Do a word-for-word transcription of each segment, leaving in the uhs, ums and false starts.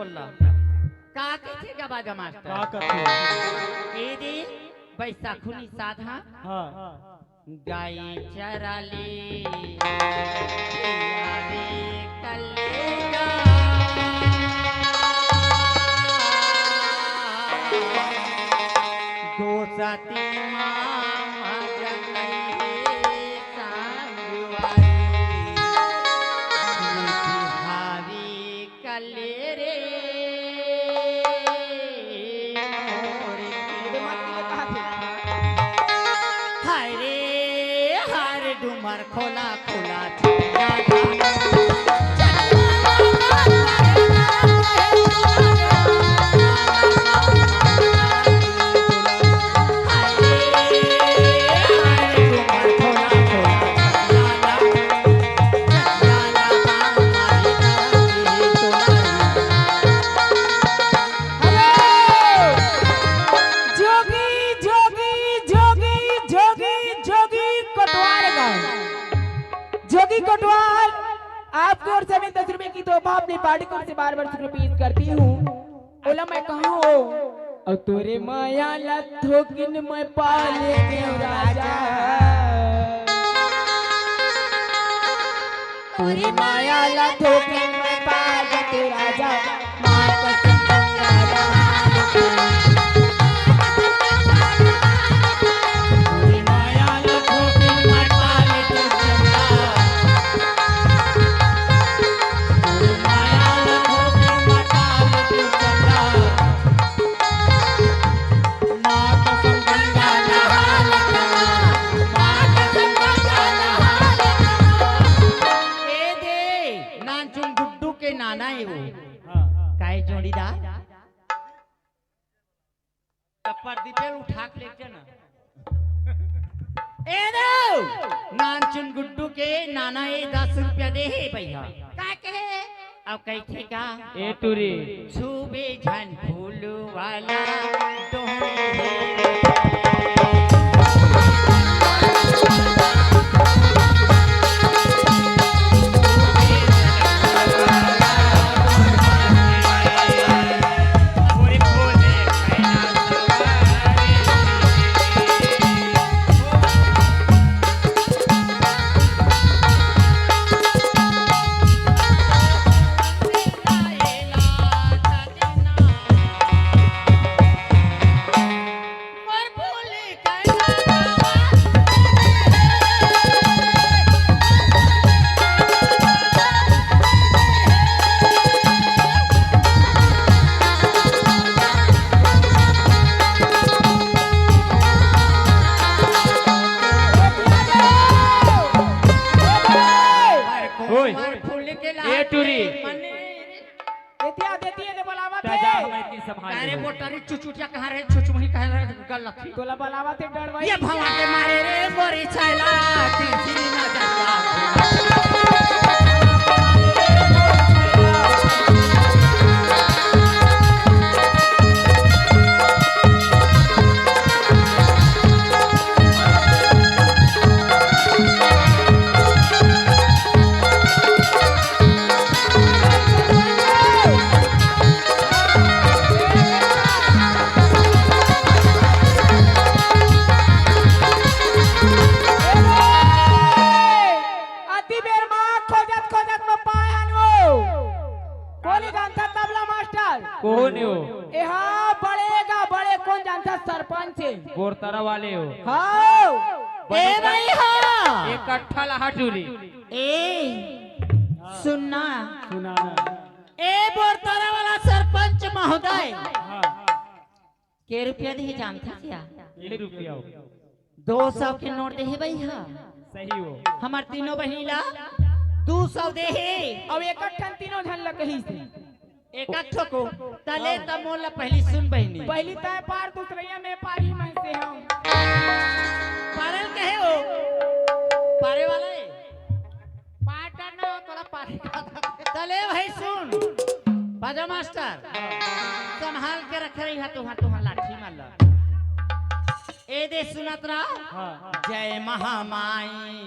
का कथे गा बाजा मास्टर? का कथे? ए दे, बैसाखुनी साधा। हाँ। गाय चराले आवे कलेगा। दोसती मामा जंगई संगवारी। हावी कले रे मोर के। हरे हर डूमर खोला खोला। जोगी, जोगी, जोगी, जोगी, जोगी कोटवार गाँव। जोगी कोटवार, आपको और सभी दस रुपए की तोहफा अपनी पार्टी को से बार बार शुक्र पेश करती हूँ। ओला मैं कहूँ, और तोरे माया ला थोकिन मैं पाले के राजा। तोरे माया ला थोकिन मैं पाले के राजा। माँ कसम गंगा नहा ले। तोरे माया ला थोकिन मैं पाले के राजा। ए दे, नानचुन गुड्डू के नाना ए वो। हाँ। काय जोड़ीदार? त परदीप ल उठा के लेके ना। ए दे, नानचुन गुड्डू के नाना ए दस रुपया दे हे भैया। का कहे? अब कहिथे का? ए टूरी। छूबे झन फूल वाला डोहरी हे रे। ओए। ए टूरी। एतिया देतिया दे बोलावत हे। तजा हमर की संभाल अरे ले। मोटरी चुचुटिया कहाँ रहे, छुचमुही कहाँ रहे, गलत ही। तोला बोलावत हे डरवाई। ये भवा के मारे रे मोरी छैला, तिरछी नजरिया। अति बेर मा खोजत खोजत म पाए हन वो। कोन जानथा तबला मास्टर? कोन हो? एहा बड़े गा बड़े, कोन जानथा सरपंच हे। बोरतरा वाले हो। हाँ। ए भाई हाँ। एक कट्ठा ला हटूरी। ए, सुनना। सुनाना। ए बोरतरा वाला सरपंच महोदय। हाँ। के रुपया देहे जानथा क्या? के रुपया हो? दो सौ के नोट देहे भैया। सही हो। हमर तीनों बहिनी ला दो सौ देहे। अब एक ठन तीनों झन ला कहिसे। एक ठो को। तले त मोला पहली सुन बहिनी। पहली तय पार, दूसरैया में पारी मैं से हूँ। पारल कहे हो? पारे वाला है? पार्टनर ना हो, तोला पारी का। तले भाई सुन, बाजा मास्टर, संभाल के रखे रही है तुहार, तुहार लाठी मार ला। ए दे सुनत रहा। हाँ, हाँ। जय महामाई,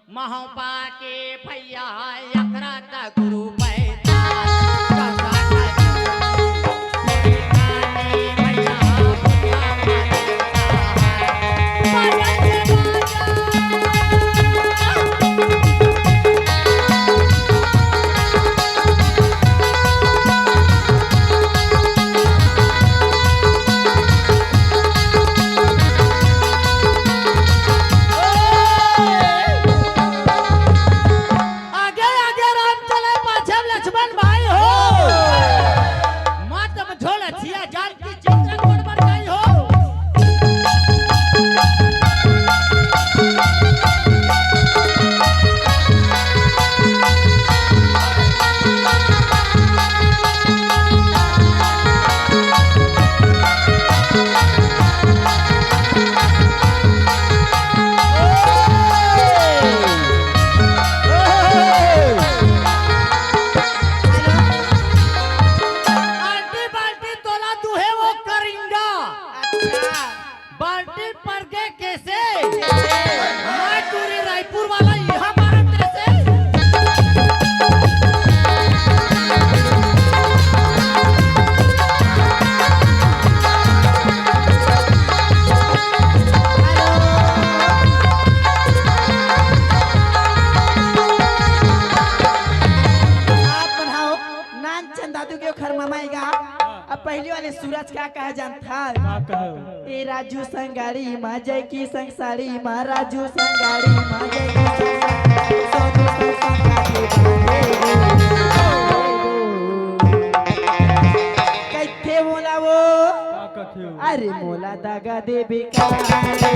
महोपा के भैया, यकरा त गुरु बैदा। अब पहली वाले सूरज का कहा जानता है? का कहे? ए राजू संगाड़ी मा जय की संग साड़ी मा, राजू संगाड़ी मा जय की संग साड़ी, सोनू संग संगाड़ी मा जय हो। कैथे बोला वो? का कथे हो? अरे मोला दगा देबे का रे।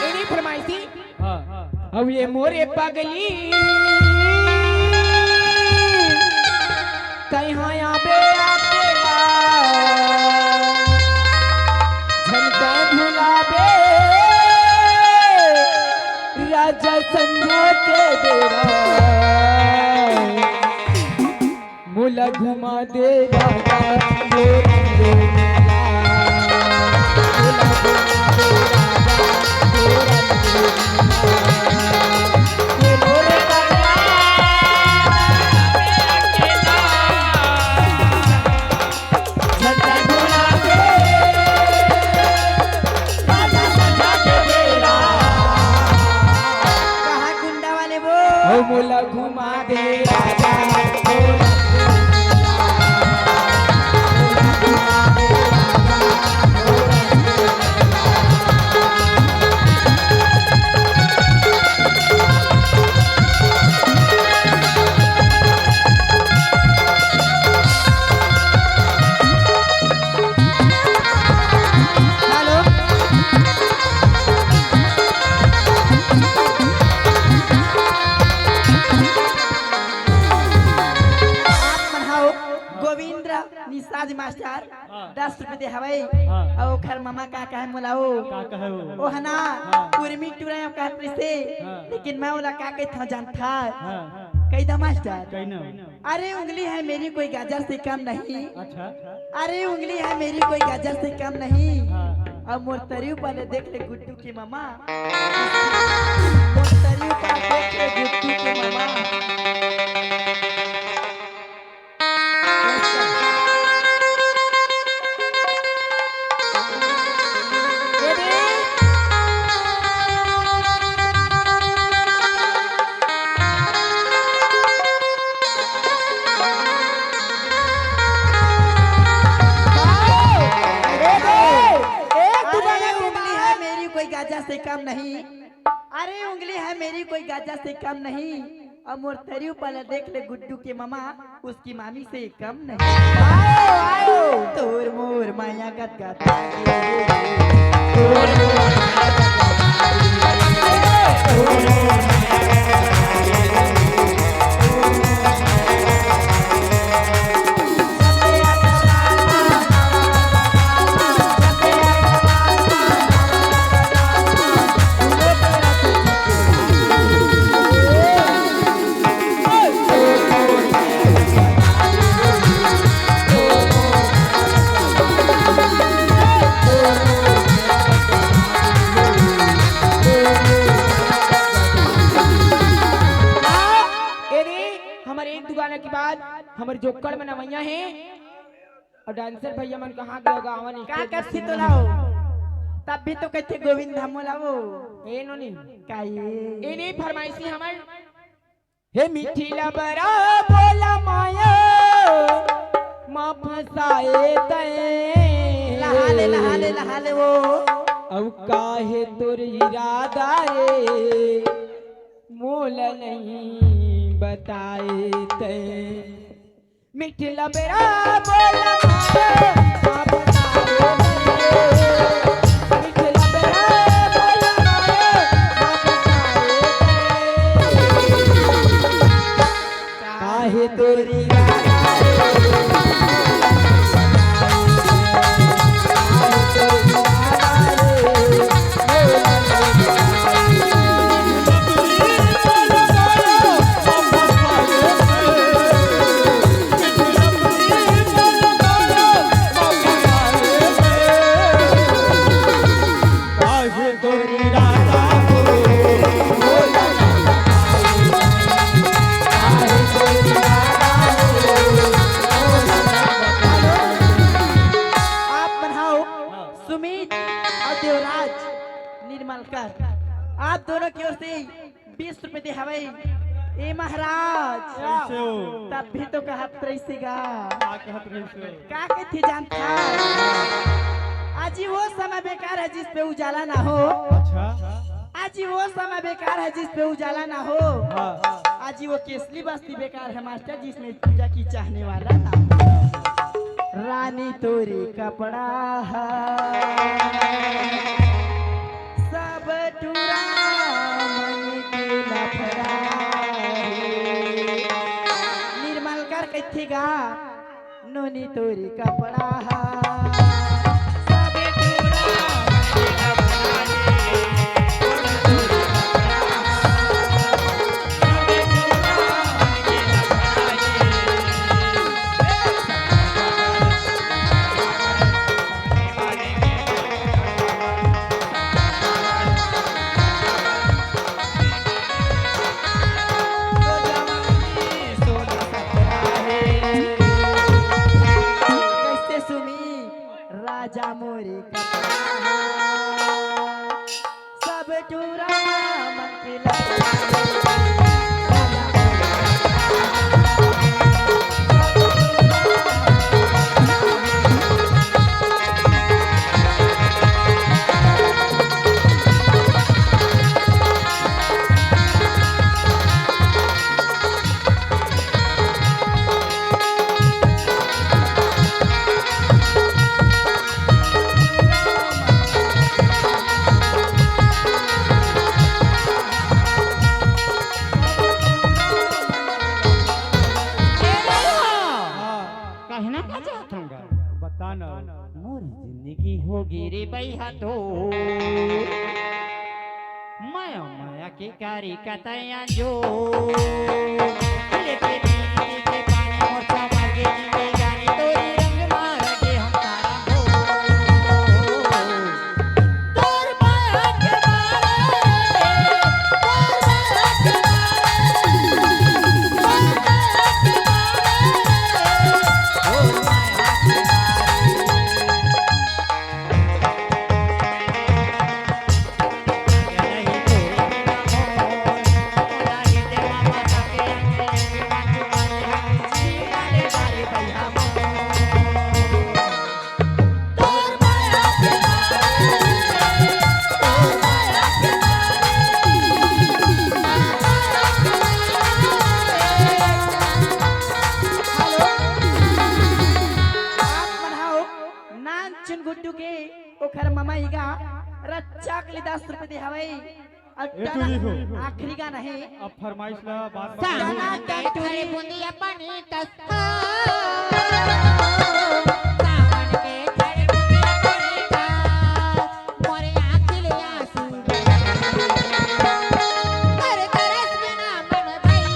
एनी फरमाइशी। हाँ। अब ये मोरे पगली, तैं हाँ आबे अकेला, झन तैं भुलाबे राजा संझा के बेरा। मोला घुमा दे राजा, मोर अंगोरिया। मोला घुमा दे राजा, मोर अंगोरिया। ये मोरे पगला, झंडा घुमा दे, राजा संझा के बेरा। कहाँ गुंडा वाले वो? ओ मोला घुमा दे राजा। हेलो। आप मन हव गोविंद निषाद मास्टर, हाँ। दस रुपये दे हवई। हाँ। अउ ओखर ममा का कहे मोला ओ? का कहे ओ? ओ हना, हाँ। उर्मी टूरा कहत रहिसे, हाँ। लेकिन मैं ओला का कहिथंव जानथा? हाँ। कहि दा मास्टर। कहि ना। अरे उंगली है मेरी कोई गाजर से कम नहीं। अच्छा। अरे उंगली है मेरी कोई गाजर से कम नहीं। हाँ। अब मोर तरी ऊपर ले देख ले गुड्डू के ममा। मोर तरी ऊपर देख ले गुड्डू के ममा। अरे उंगली है मेरी कोई गाजर से कम नहीं। अरे उंगली है मेरी कोई गाजर से कम नहीं। अब मोर तरी ऊपर ला देख ले गुड्डू के ममा, उसकी मामी से कम नहीं। आओ, आओ। तोर मोर माया गदगद। एदे, हमर एक दू गाना के बाद हमर जोक्कड़ में नवैया हे। अउ dancer भैया मन कहाँ गए? गावन का stage में करथे सुनना। तोला हो? तब भी तो कहथे गोविंद धाम मोला वो। ए नोनी। का ये? ए नहीं फरमाइशी हमर। हे मिठी लबरा बोला माया, मा फंसाए तैं। लहा ले, लहा ले, लहा ले वो। अब काहे तोर इरादा रे, मोला नहीं बताए तैं। मिठी लबरा बोला माया, मा फंसाए तैं। मिठी लबरा बोला माया, मा फंसाए तैं। काहे तोरी कर, आप दोनों की ओर से बीस रुपए दे हवई। ए महाराज, कैसे हो? तब भी तो कहत रहिस गा। का कहत रहिस हो? का कहिथे जानत हस? आज ही वो समय बेकार है जिस पे उजाला ना हो। अच्छा। आज ही वो समय बेकार है जिस पे उजाला ना हो। हाँ। आज ही वो केसली बस्ती बेकार है मास्टर, जिसमें पूजा की चाहने वाला ना हो। रानी तोरी कपड़ा है, सब टूरा मन के लफड़ा है। निर्मल कर कहिथे गा, नोनी तोरी कपड़ा हा। कैसे सुनी राजा मोरी कथा, सब टूरा मन के लगा। कहना का चाहत हूँ गा? बता ना। मोर जिंदगी हो गे रे बइहा तो, मया मया के कारी कतया जो। लेके पीली के पानी मोर समर गे जिंदगानी, तोरी रंग मारा के हम तारा हो। तोर माया के मारे, तोर माया के मारे, तोर माया के मारे, तोर माया के मारे। आप मन हा नानचुन गुड्डू के ओखर ममा ही गा, रच्चा के लिए दस रुपए दे हवई। अउ ए टूरी हो। आखिरी गाना है। अब फरमाइश ला बात बता। सावन के झड़ी बूंदिया पानी कस। सावन के झड़ी बूंदिया पानी कस। मोरे आँखी ले आंसू। अरे तरस बिना मन भई।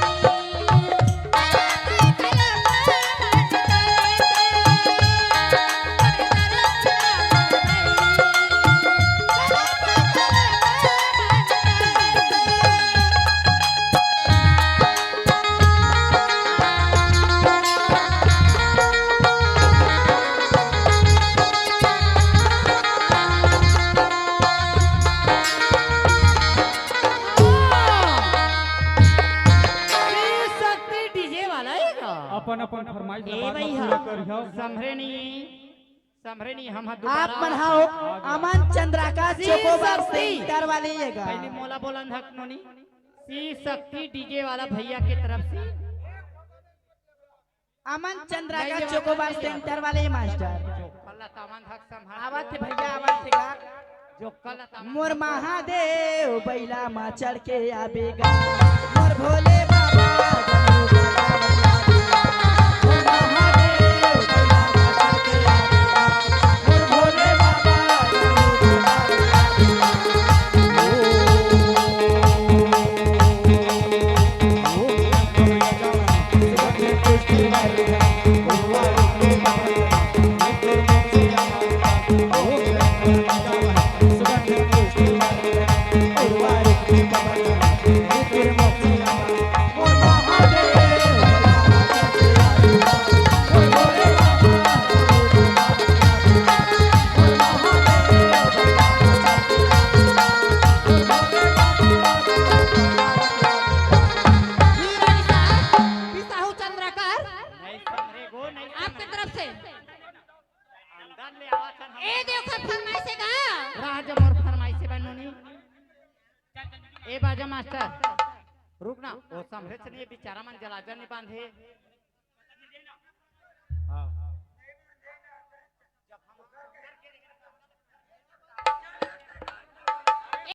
शिव शक्ति डीजे वाला है का? अपन अपन फरमाइश ए ला बात भैया, पूरा करिहो। संभरे नहीं, संभरे नहीं, हम हाथ आप दोबारा मन हा अमन चंद्राकाश श्री चोकोबार शक्ति। सेंटर वाले ये गा। पहले मोला बोलन हक नोनी। श्री शक्ति डीजे वाला भैया के तरफ से। अमन चंद्राकाश चोकोबार सेंटर वाले मास्टर। जो कल तमन हक संभाल। आवत हे भैया, आवत हे गा। जो कल तमन मोर महादेव बैला मा चढ़ के आबे गा। मोर भोले बाबा डमरू बजावत आबे गा। मोर महादेव बैला मा चढ़ के आबे गा। मोर भोले बाबा डमरू बजावत आबे गा। ए देखो फरमाइश हे गा। राज मोर फरमाइश हे बा नोनी। ए बाजा मास्टर, रुक ना, ओ समझे नहीं, बेचारा मन जलाजा नहीं बांधे।